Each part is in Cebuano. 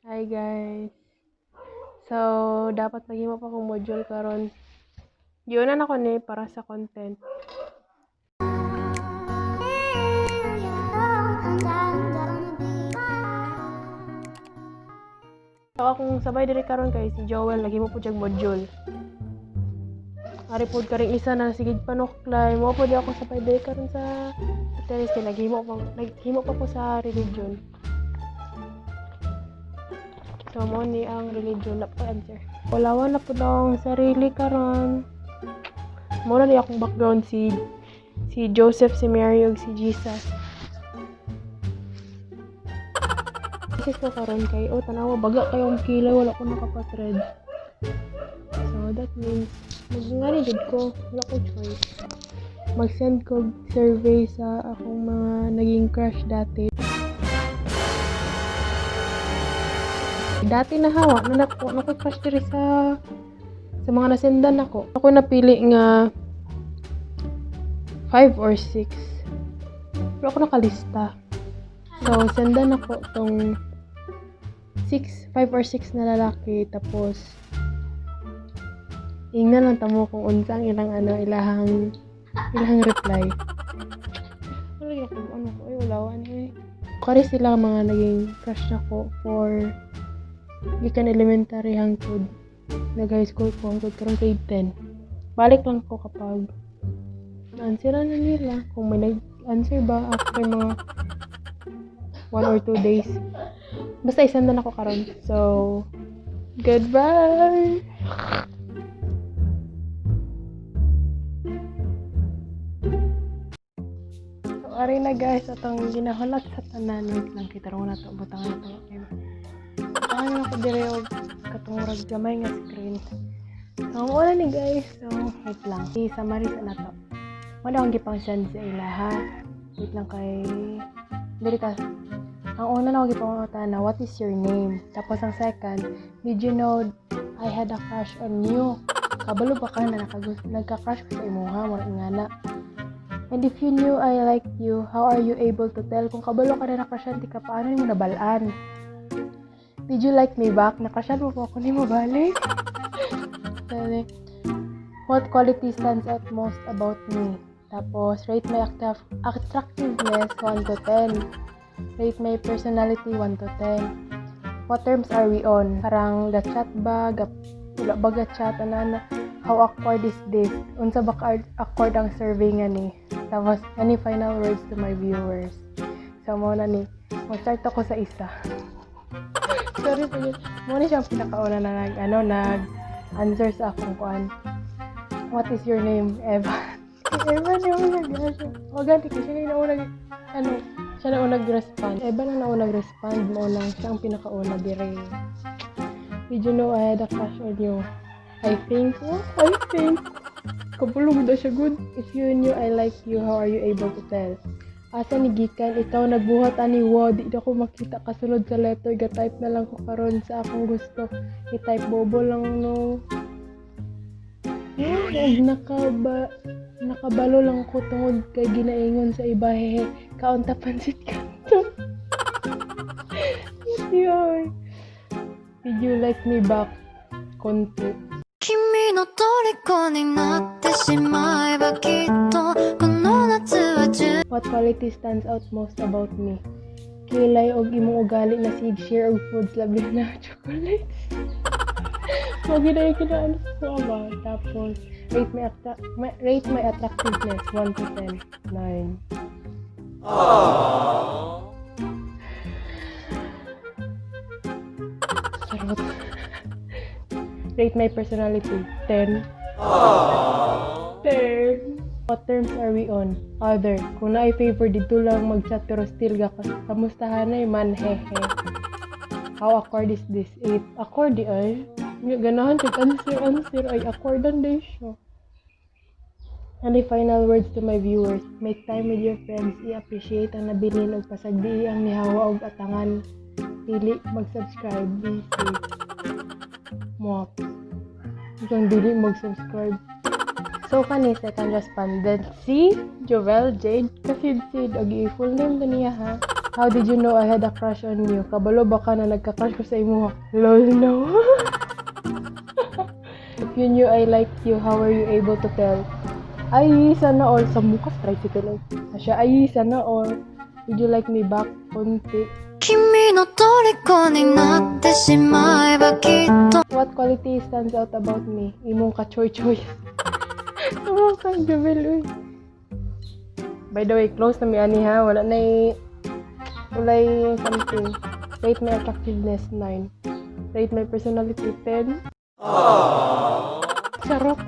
Hi guys. So, dapat maghimo pa kong module karon. Giuna na ko ni para sa content. So, akong sabay diri karon kay si Joel naghimo po siyang module. Ari pod karing isa na sige panuklay mo po di ako sabay diri karon sa terrace kay naghimo pa ko sa religion. So mo ni ang religion na po answer. Wala na po daw ang sarili karon. Mo na ni akong background si Joseph, si Mary ug si Jesus. Jesus ko karon kay oh tanawa baga kayong kilay, wala ko nakapatread. So that means magngani jud ko, wala ko choice. Mag-send ko survey sa akong mga naging crush dati. Dati na hawa, na nako na crush diri sa mga nasendan nako. Ako napili nga 5 or 6. Pero ako nakalista. So, sendan ako tong 6, 5 or 6 na lalaki. Tapos, ingnan lang tamo kung unsa ang ilang ano, ilahang reply. Wala ako, ano ko, ay wala ano eh. Kari sila mga naging crush nako for gikan elementary hangtod nag high school ko hangtod karon grade 10. Balik lang ko kapag na-answer na nila. Kung may nag-answer ba after mga 1 or 2 days. Basta isend na ako karon. So, goodbye! So, ari na guys, atong ginahulat sa tanan. Wait lang, kita na to, butang na to. Okay. Butangan na ako dire og katong murag gamay nga screen. So, wala ni guys. So, wait lang. I-summary sa na to. Wala akong gipang send sa ila, ha. Wait lang kay diri ta. Ang una na ako gipangutana, "What is your name?" Tapos ang second, "Did you know I had a crush on you?" Kabalo ba ka na nagka-crush ko sa imuha? Mura nga na. "And if you knew I liked you, how are you able to tell?" Kung kabalo ka na na-crushan ti ka, paano mo nabalaan? "Did you like me back?" Na-crushan mo po ako, ni mo balik? Sabi, "What quality stands out most about me?" Tapos, "Rate my attractiveness 1 to 10. Rate my personality 1 to 10. What terms are we on?" Parang ga-chat ba? Wala ba ga-chat? Ano, ano? "How awkward is this?" Unsa ba ka awkward ang survey nga ni? Tapos, "Any final words to my viewers?" So, mo na ni. Mag-start ako sa isa. Sorry po yun. Mo ni siya ang pinakauna na nag-answer sa akong kuan. "What is your name?" Eva. Eva niya una siya. O ganti ko siya nauna, ano, siya na unag respond. Eva na naunag respond mo lang siya ang pinakauna dire. "Did you know I had a crush on you?" I think, oh, I think. Kabulog na siya good. "If you knew I like you, how are you able to tell?" Asa ni gikan ikaw nagbuhat ani wo, di na ko makita kasulod sa letter, ga-type na lang ko karon sa akong gusto. I-type bobo lang no. Og nakabalo lang ko tungod kay ginaingon sa iba, hehe. Kaunta pansit kanto. Yoy. "Did you like me back?" Konti. 君の虜になってしまえばきっとこの夏は充 "What quality stands out most about me?" Kilay og imong ugali na sig share og foods, labi na chocolates. Mo gid ay kinaano sa ba. Tapos "Rate my attractiveness 1 to 10." 9. Aww. Charot. "Rate my personality." 10. 10. "What terms are we on?" Other. Kung naay favor dito lang mag-chat pero still ga kamustahanay man, hehe. "How awkward is this?" 8. Awkward di ay. Nga ganahan siya answer answer ay awkward day siya. "Any final words to my viewers?" Make time with your friends, i-appreciate ang nabilin og pasagdii ang nihawa og atangan. Dili mag-subscribe, be safe. Mwap. Ikaw dili mag-subscribe. So kani second respondent si Jovel Jade Kasidsid og i-full name na niya ha. How did you know I had a crush on you? Kabalo ba ka na nagka-crush ko sa imo? Lol, no. If you knew I liked you, how were you able to tell? Ay, sana all. Sa mukha, tricycle. Ay. Siya, ay, sana all. Did you like me back? Konti. 君の虜になってしまえばきっと What quality stands out about me? Imong ka-choy-choy. Imong ka Jubel, uy. By the way, close na mi ani ha. Wala na walay something. Rate my attractiveness, 9. Rate my personality, 10. Charot.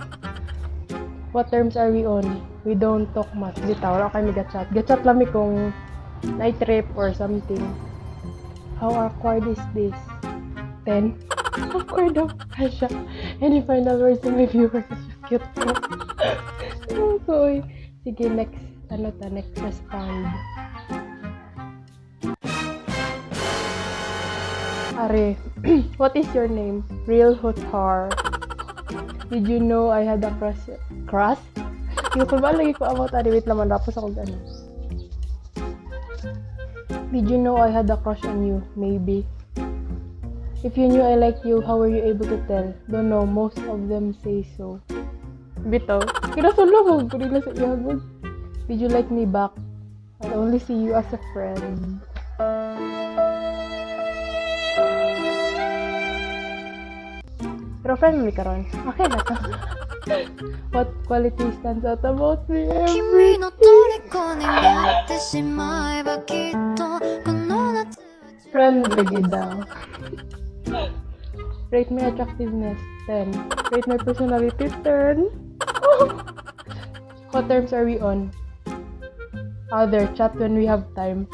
What terms are we on? We don't talk much. Bitaw, wala kami ga-chat. Ga-chat lang mi kung night trip or something. How awkward is this? 10. Awkward daw. Kasha. Any final words to my viewers? Cute ko. Oh, oy. Sige, next. Ano ta? Next respond. Are, what is your name? Real Hotar. Did you know I had a crush? Crush? Yung ba lagi ko about ari, wait naman, tapos ako ano. Did you know I had a crush on you? Maybe. If you knew I like you, how were you able to tell? Don't know, most of them say so. Bitaw. Kinasulo mo, nila sa iyagod. Did you like me back? I only see you as a friend. Pero friend mo karon. Okay na to. What quality stands out about me? 君の虜になってしまえばきっとこの夏は Friend lagi daw. Rate my attractiveness, 10. Rate my personality, 10. What terms are we on? Other, chat when we have time.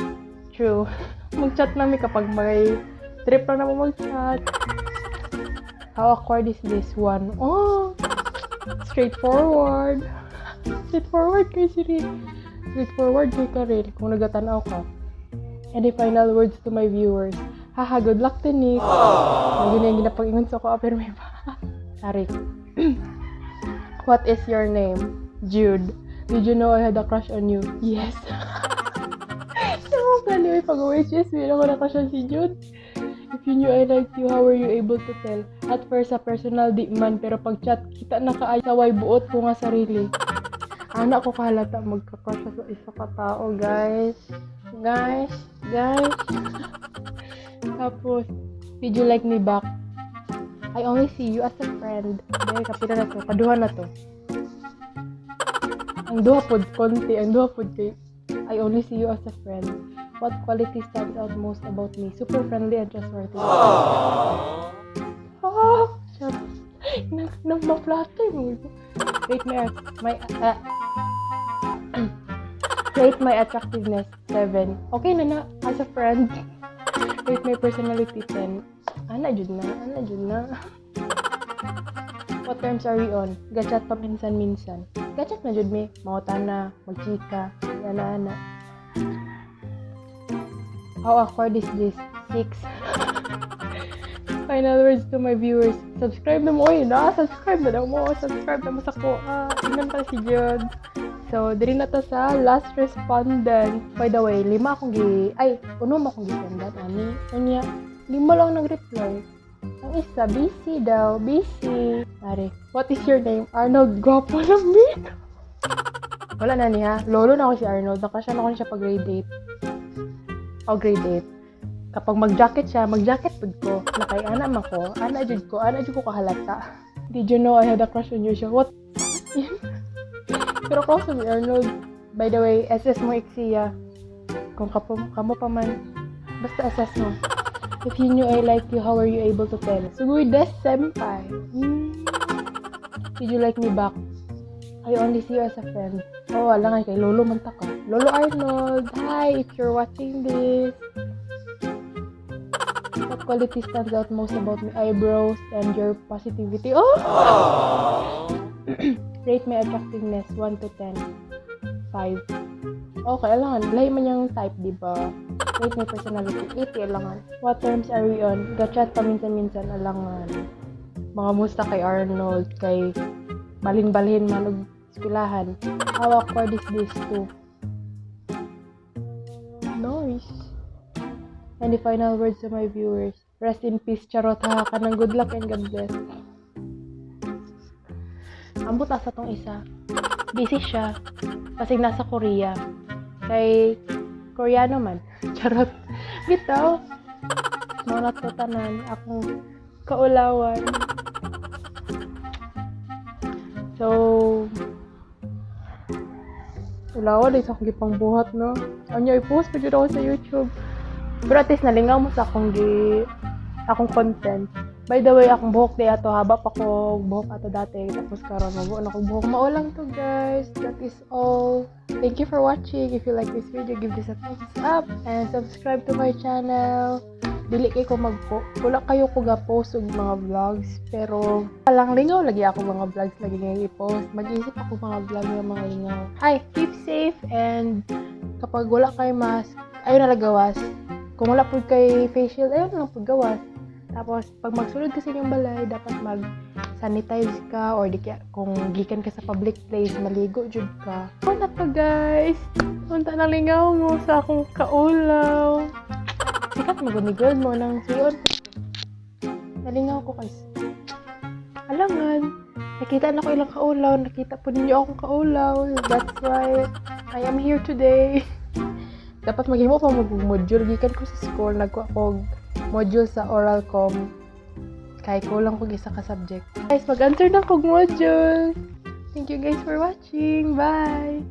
True. Mag-chat namin kapag may trip lang naman mag-chat. How awkward is this one? Oh! Straightforward. Straightforward kay Siri. Straightforward kay Karel kung nagatanaw ka. Any final words to my viewers? Haha, good luck to Nick. Lagi na yung ginapag-ingon sa ko, ah, pero may pa. Sorry. What is your name? Jude. Did you know I had a crush on you? Yes. Ewan ka, anyway, pag OHS, meron ko na crush on si Jude. If you knew I liked you, how were you able to tell? At first, sa personal, di man. Pero pag chat, kita na ka sa way buot ko nga sarili. Anak ko kahalata magka-crush sa isa ka tao, guys. Guys, guys. Tapos, did you like me back? I only see you as a friend. Dahil kapila na to, kaduha na to. Ang duha pod konti, ang duha pod kay I only see you as a friend. What quality stands out most about me? Super friendly and trustworthy. Ah, charot. Na, na ma-flutter mo. Rate my attractiveness, 7. Okay na na, as a friend. Rate my personality, 10. Ana, jud na. Ana, jud na. What terms are we on? Gachat pa minsan-minsan. Gachat na jud mi. Mauta na, magchika, ana ana. How awkward is this? 6. Final words to my viewers. Subscribe na mo. Oy, na, subscribe na daw mo. Subscribe na mo sa ko. Ah, tingnan pa si Jude. So, diri na to sa last respondent. By the way, lima akong gi... Ay, unom akong gi-sendan. Ani, unya, lima lang nag-reply. Ang isa, busy daw. Busy. Are, what is your name? Arnold. Gwapo lang, min. Wala na niya. Lolo na ako si Arnold. Nakasya na ako siya pag grade 8. O grade 8. Kapag mag-jacket siya, mag-jacket pud ko. Nakay ana man ko. Ana jud ko. Ana jud ko kahalata. Did you know I had a crush on you? Siya, what? Pero close mi Arnold. By the way, SS mo Ixia. Kung kapo, kamo pa man. Basta SS mo. If you knew I liked you, how were you able to tell? Sugoi des senpai. Did you like me back? I only see you as a friend. Oh, wala nga kay Lolo man ta ka. Lolo Arnold, hi, if you're watching this. What quality stands out most about me? Eyebrows and your positivity. Oh! Rate my attractiveness, 1 to 10. 5. Okay, alangan. Lahi man yung type, di ba? Rate my personality, 8, alangan. What terms are we on? Gachat paminsan-minsan, alangan. Mga musta kay Arnold, kay balhin-balhin man og eskwelahan. How awkward is this too? Nice. Any final words to my viewers? Rest in peace, charot ha. Kanang good luck and God bless. Ambot asa tong isa. Busy siya. Kasi nasa Korea. Kay Koreano man. Charot. Bitaw. Mao na to tanan akong kaulawan. So, ulawan sa akong gipangbuhat, no? Anya, i-post pa jud ako sa YouTube. Pero at least nalingaw mo sa akong content. By the way, akong buhok di ato, haba pa ko buhok ato dati, tapos karon mabuo na ko buhok. Mao lang to, guys. That is all. Thank you for watching. If you like this video, give this a thumbs up and subscribe to my channel. Dili kay ko mag wala kayo ko ga post og mga vlogs, pero palang lingaw lagi ako mga vlogs lagi nga i-post. Mag-isip ako mga vlog nga mga lingaw. Hi, keep safe, and kapag wala kay mask, ayo na lang gawas. Kung wala pud kay face shield, ayo na lang pud gawas. Tapos, pag magsulod ka sa inyong balay, dapat mag sanitize ka or di kaya kung gikan ka sa public place, maligo jud ka. Mao na to, guys. Unta na lingaw mo sa akong kaulaw. Sikat magud ni girl mo nang suyon. Nalingaw ko kay alangan. Nakita na ko ilang kaulaw, nakita po ninyo akong kaulaw. That's why I am here today. Dapat maghimo pa mag module gikan ko sa school, nagkuha ko module sa oral com. Kay kulang kog isa ka subject. Guys, mag-answer na kog module. Thank you guys for watching. Bye.